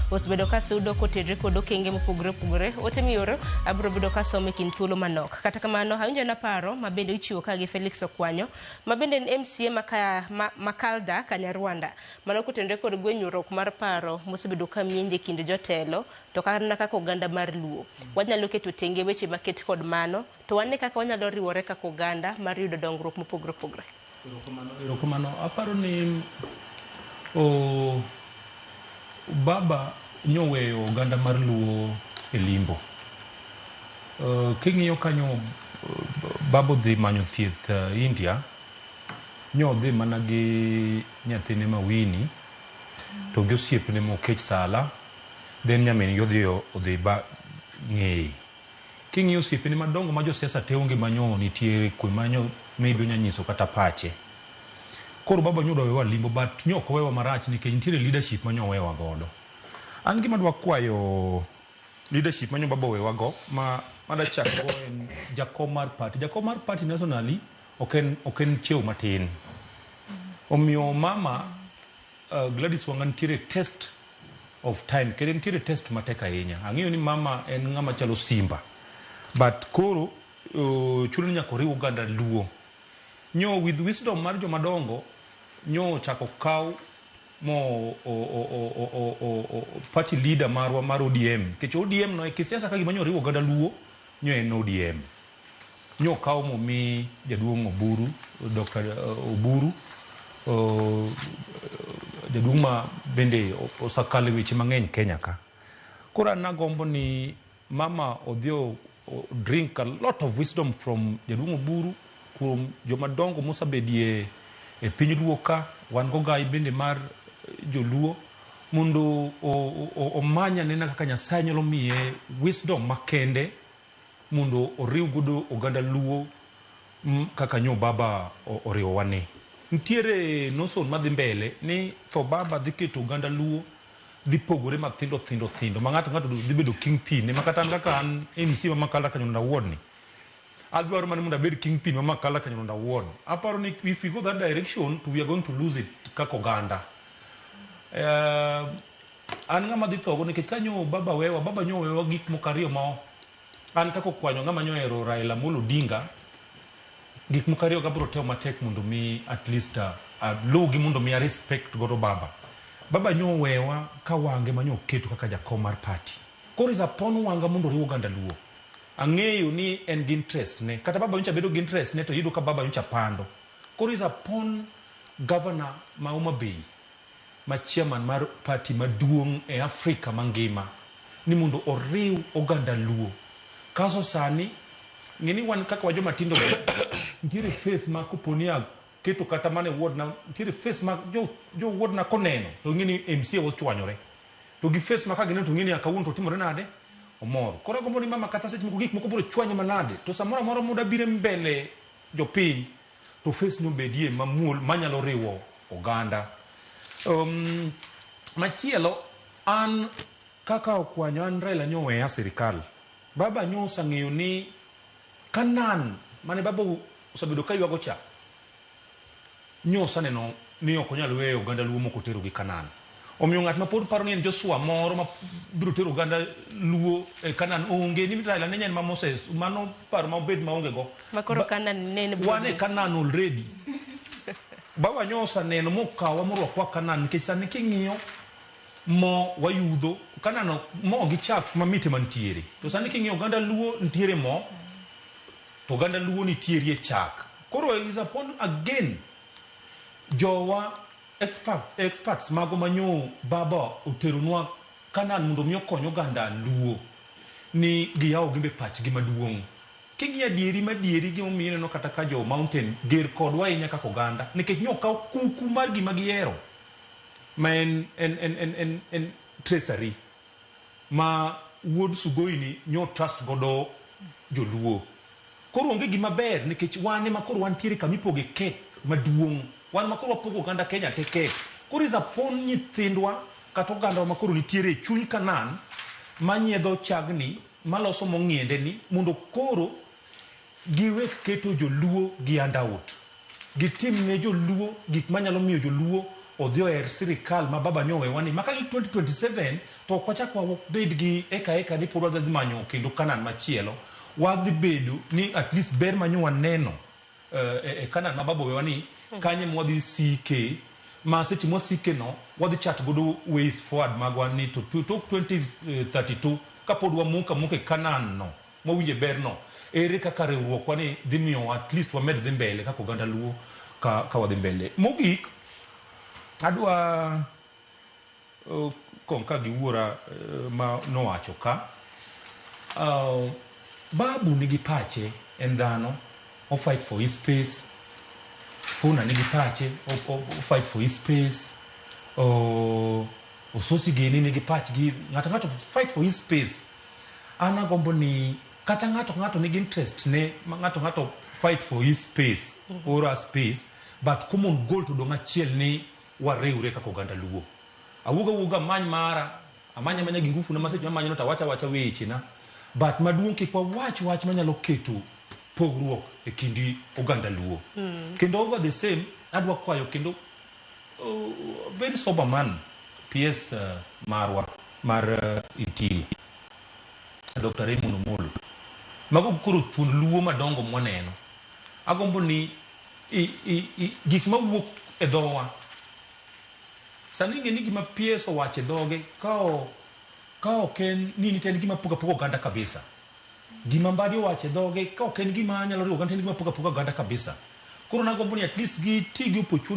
Osebedo ka sudo kotenore kod okenge mopogore opogore. Ote mioro abiro bedo ka somo e kind thuolo manok. Kata kamano, awinjo na paro ma bende ichiwo ka gi Felix Okwanyo, ma bende en MCA Makalda, Kanyarwanda. Mano kotenore kod gwenyruok mar paro mosebedo ka mienje e kind jotelo, to kata kaka oganda mar Luo. Wanyalo keto tenge weche maket kod mano, to wane kaka wanyalo riwore kaka oganda mar yudo dongruok mopogore opogore. Erokamano, erokamano. Aparo ni o, baba nyoweyo oganda mar Luo e limbo. King'iyo kanyo baba odhi manyo thieth India, nyo odhi mana gi nyathine ma Winnie to gi osiepne Mokech Sala, then nyamin gi odhi ba ng'eye. King'iyo osiepene madongo ma josiasa te onge manyo nitiere kwe manyo maybe onya nyiso kata pache. Koro baba nyo dwa wewa limbo but nyo ok owewa marach nikech nitiere leadership manyo owewa godo. An gima adwa kwayo leadership manyo baba owewa go ma madwa chako go en jakom mar party. Jakom mar party nationally ok en cheo matin. Omiyo mama Gladys Wanga nitiere test of time kendo nitiere test matek ahinya. Ang'eyo ni mama en ng'ama chalo simba but koro chuno ni nyaka oriw oganda Luo. Nyo with wisdom mar joma dongo nyo ochako kaw mo o party leader marwa mar ODM nikech ODM no e kisiasa ka gima nyo oriwo oganda Luo nyo en ODM. Nyo okaw momi jaduong' Oburu, Dr. Oburu, jaduong' ma bende osekalo e weche mang'eny Kenya ka. Koro an agombo ni mama odhi o drink a lot of wisdom from jaduong' Oburu, kuom joma dongo mosebedie e piny Luo ka, wan gogai bende mar joluo, mondo omany anena kaka Nyasaye nyalo miye wisdom makende mondo oriw godo oganda Luo kaka nyo baba oriwowa ni. Nitiere notion madhi mbele ni tho baba dhi keto oganda Luo dhi pogore mathindo thindo thindo ma ng'ato ng'ato dhi bedo kingpin ma kata an kaka an MC ma Makala Kanyonda Ward ni adwaro mana mondo abed kingpin ma Makala Kanyonda Ward. Aparo ni if we go that direction to we are going to lose it kaka oganda. An ng'ama dhi thogo nikech kanyo baba wewa, baba nyo wewa gik moko ariyo ma an kaka okwanyo ng'ama nyo ohero Raila Amolo Odinga, gik moko ariyo gabro temo matek mondo mi at least aluwgi mondo mi a respect godo baba. Baba nyo wewa ka wange ma nyo oketo kaka jakom mar party. Koro is upon wanga mondo oriw oganda Luo. Ang'eyo ni en gi interest ne, kata baba nyocha bedo gi interest ne to iyudo ka baba nyocha pando. Koro is upon governor ma Homa Bay ma chairman mar party maduong' e Afrika mangima ni mondo oriw oganda Luo. Kaso sani ng'e ni wan kaka wa joma tindo nitiere face ma koponi aketo kata mana e ward na nitiere face ma jo ward na koneno to ng'e ni MCA ochwanyore. To gi face ma ka gineno to ng'e ni kawuono to otimore nade? Omor. Koro agombo ni mama kata seche moko gik moko biro chwanye manade to samoro amora moda biro mbele jopiny to face no bedie mamuol manyalo riwo oganda. Machielo an kaka okwanyo an Raila nyo oweya sirikal. Baba nyo osang'eyo ni Canaan mane baba osebedo ka ywago cha nyo osaneno ni ok onyal weyo oganda Luo mok otero gi Canaan. Omiyo ng'at ma pod paro ni en Joshua moro ma biro tero oganda Luo e Canaan onge ni Raila ne en ma Moses mano paro ma obed maonge go. Ma koro Canaan ne en Wan e Canaan already. Baba nyo osaneno mokawa morwakwa Canaan nikech sani king'iyo mo wayudho Canaan mo gi chak mamit ema nitiere. To sani king'iyo oganda Luo nitiere mo to oganda Luo nitiere e chak. Koro is upon again jowa experts mago manyo baba oteronwa Canaan mondo mi okony oganda Luo ni giyawo gimbe pachgi maduong'. King'iyo adieri madieri gimomiyo ineno kata ka jo mountain ger kodwa ahinya kaka oganda nikech nyo okaw kuku mar gima gihero ma en treasury ma wuod Sugoi ni nyo trust godo joluo. Koro onge gima ber nikech wan ema koro wantiere kama ipoge kek maduong'. Wan ma koro wapogo oganda Kenya te kek. Koro is upon nyithindwa kata ogandawa ma koro nitiere e chuny Canaan manyiedho chagni maloso mong'iende ni mondo koro giwek keto joluo gi handout. Gitim ne joluo gik manyalo miyo joluo odhi oher sirikal ma baba nyowewa ni maka 2027 to ok wachak wabed gi eka eka ni pod wadhi manyo kendo Canaan machielo. Wadhi bedo ni at least ber manyo waneno e Canaan ma baba owewa ni kanye mwadhi sike ma seche mwasike no wadhi chat godo ways forward magwa ni to tok 2032 kapod wamuka muka e Canaan no mwawinje ber no, ere kaka riwruokwa ni dhi miyowa at least wamed dhi mbele kaka oganda Luo ka wadhi mbele. Mogik adwa konka gi wuora ma nowacho ka babu nigi pache, en dhano, o fight for his space. Funa nigi pache, o fight for his space. Ososi gini nigi pachgi, ng'ato ng'ato fight for his space. An agombo ni kata ng'ato ng'ato nigi interest ne ma ng'ato ng'ato fight for his space or a space, but common goal to dong' achiel ni wariwre kaka oganda Luo. Awuog awuoga amany mara, amanya amanya gi ngufu na ma seche mamanyo no to awacho awacha wechena, but maduong' kik wawach wach manyalo keto pogruok e kind oganda Luo. Kendo over the same adwa kwayo kendo very sober man, PS marwa mar Interior, Dr. Raymond Omolo. Mago koro thuond Luo madongo mwaneno. Agombo ni gik mawuok e dhowa sani, ing'e ni gima PS owacho e dhoge ka ok en nini to en gima pogo apoga oganda kabisa. Gima Mbadi owacho e dhoge ka ok en gima nyalo riwo oganda, en gima pogo apoga oganda kabisa. Koro nagombo ni at least giti gi opportunity.